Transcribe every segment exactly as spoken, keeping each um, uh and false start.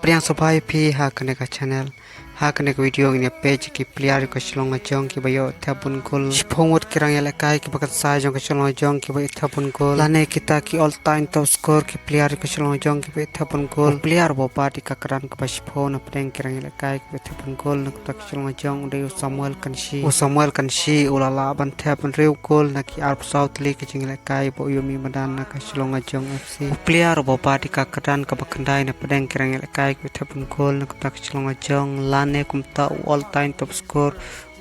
Pdiang sngewbha ïa phi ha kane ka channel. Ha kane ka video ngin ïa peit ki player ka Shillong Lajong kiba ïoh thep bun gol. Shiphew ngut ki rangïalehkai kiba kynsai jong ka Shillong Lajong kiba ïoh thep bun gol. Lane kita ki all time top score ki player ka Shillong Lajong kiba ïoh thep bun gol. U player uba bat ïa ka kyrdan kaba shiphew na pdeng ki rangïalehkai kiba ïoh thep bun gol na ka bynta ka Shillong Lajong u dei u Samuel Kanshi. U Samuel Kanshi u la lah ban thep hynriew gol na ki arphew saw tylli ki jingïalehkai ba u ïoh mih madan na ka Shillong Lajong F C. U player uba bat ïa ka kyrdan kaba khyndai na pdeng ki rangïalehkai kiba ïoh thep bun gol na ka bynta ka Shillong Lajong lane kumta u all time top score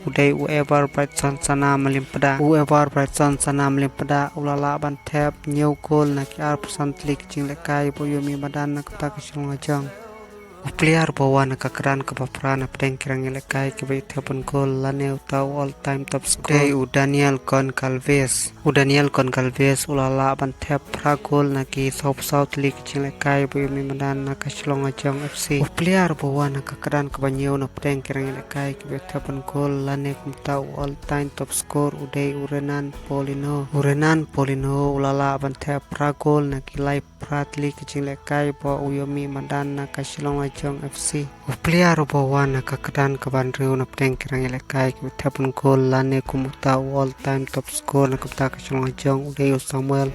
u dei u Ever Brightson Sana Mylliempdah. U Ever Brightson Sana Mylliempdah u la lah ban thep hynñiew gol na ki arphew san tylli ki jingïalehkai ba u ïoh mih madan na ka bynta ka Shillong Lajong. U player uba wan ha ka kyrdan kaba phra na pdeng ki rangïalehkai kiba ïoh thep bun gol lane uta u all time top score u dei u Daniel Goncalves. U Daniel Goncalves u la lah ban thep phra gol na ki sawphew saw tylli ki jingïalehkai ba u ïoh mih madan na ka Shillong Lajong F C. U player uba wan ha ka kyrdan kaba hynñiew na pdeng ki rangïalehkai kiba ïoh thep bun gol lane kumta u all time top score u dei u Renan Paulino. U Renan Paulino u la lah ban thep phra gol na ki lai phra tylli ki jingïalehkai ba u ïoh mih madan na ka Shillong Lajong F C. U player uba wan ha ka kyrdan kaba hynriew na pdeng ki rangïalehkai kiba ïoh thep bun gol lane kum uta u all time top score na ka bynta ka Shillong Lajong u dei u Samuel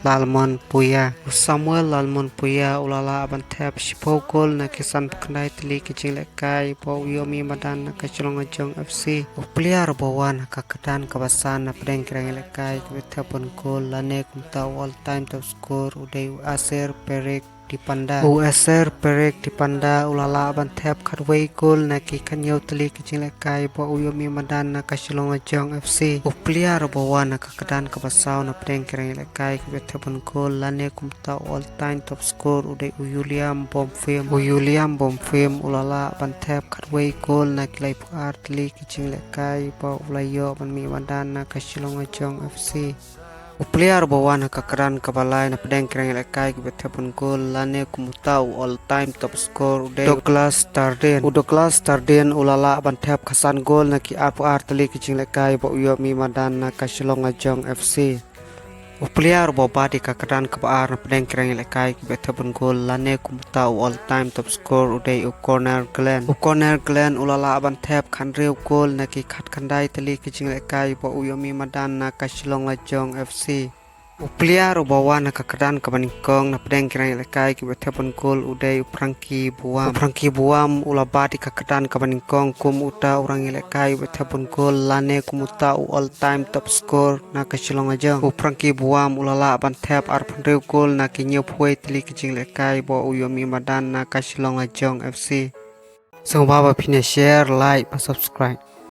Lalmonpuia. U Samuel Lalmonpuia u la lah ban thep shiphew gol na ki sanphew khyndai tylli ki jingïalehkai ba u ïoh mih madan na ka Shillong Lajong F C. U player uba wan ha ka kyrdan kaba san na pdeng ki rangïalehkai kiba ïoh thep bun gol lane kum uta u all time top score u dei u Aser Perik Dipanda. U Aser Perik Dipanda u la lah ban thep khatwei gol na ki khathynñiew tylli ki jingïalehkai ba u ïoh mih madan na ka Shillong Lajong F C. U player uba wan ha ka kyrdan kaba saw na pdeng ki rangïalehkai kiba ïoh thep bun gol lane kum uta u all time top score u dei u Uliam Bomfim. U Uliam Bomfim u la lah ban thep khatwei gol na ki laiphew ar tylli ki jingïalehkai ba u la ïoh ban mih madan na ka Shillong Lajong F C. U player uba wan ha ka kyrdan kaba lai na pdeng ki rangïalehkai kiba ïoh thep bun gol lane kum uta u all time top score u dei u Douglas Tardin. U Douglas Tardin u la lah ban thep khatsan gol na ki arphew ar tylli ki jingïalehkai ba u ïoh mih madan na ka Shillong Lajong F C. U player uba bat ïa ka kyrdan kaba ar na pdeng ki rangïalehkai kiba ïoh thep bun gol lane kum uta u all time top score u dei u Connor Glenn. U Connor Glenn u la lah ban thep khathynriew gol na ki khatkhyndai tylli ki jingïalehkai ba u ïoh mih madan na ka Shillong Lajong F C. U player uba wan ha ka kyrdan kaba nyngkong na pdeng ki rangïalehkai kiba ïoh thep bun gol u dei u Frankie Buam. U Frankie Buam u la bat ïa ka kyrdan kaba nyngkong kum uta u rangïalehkai uba ïoh thep bun gol lane kum uta u all time top score na ka Shillong Lajong. U Frankie Buam u la lah ban thep arphew hynriew gol na ki hynñiewphew wei tylli ki jingïalehkai ba u ïoh mih madan na ka Shillong Lajong F C. Sngewbha ba phin ïa share, like bad subscribe.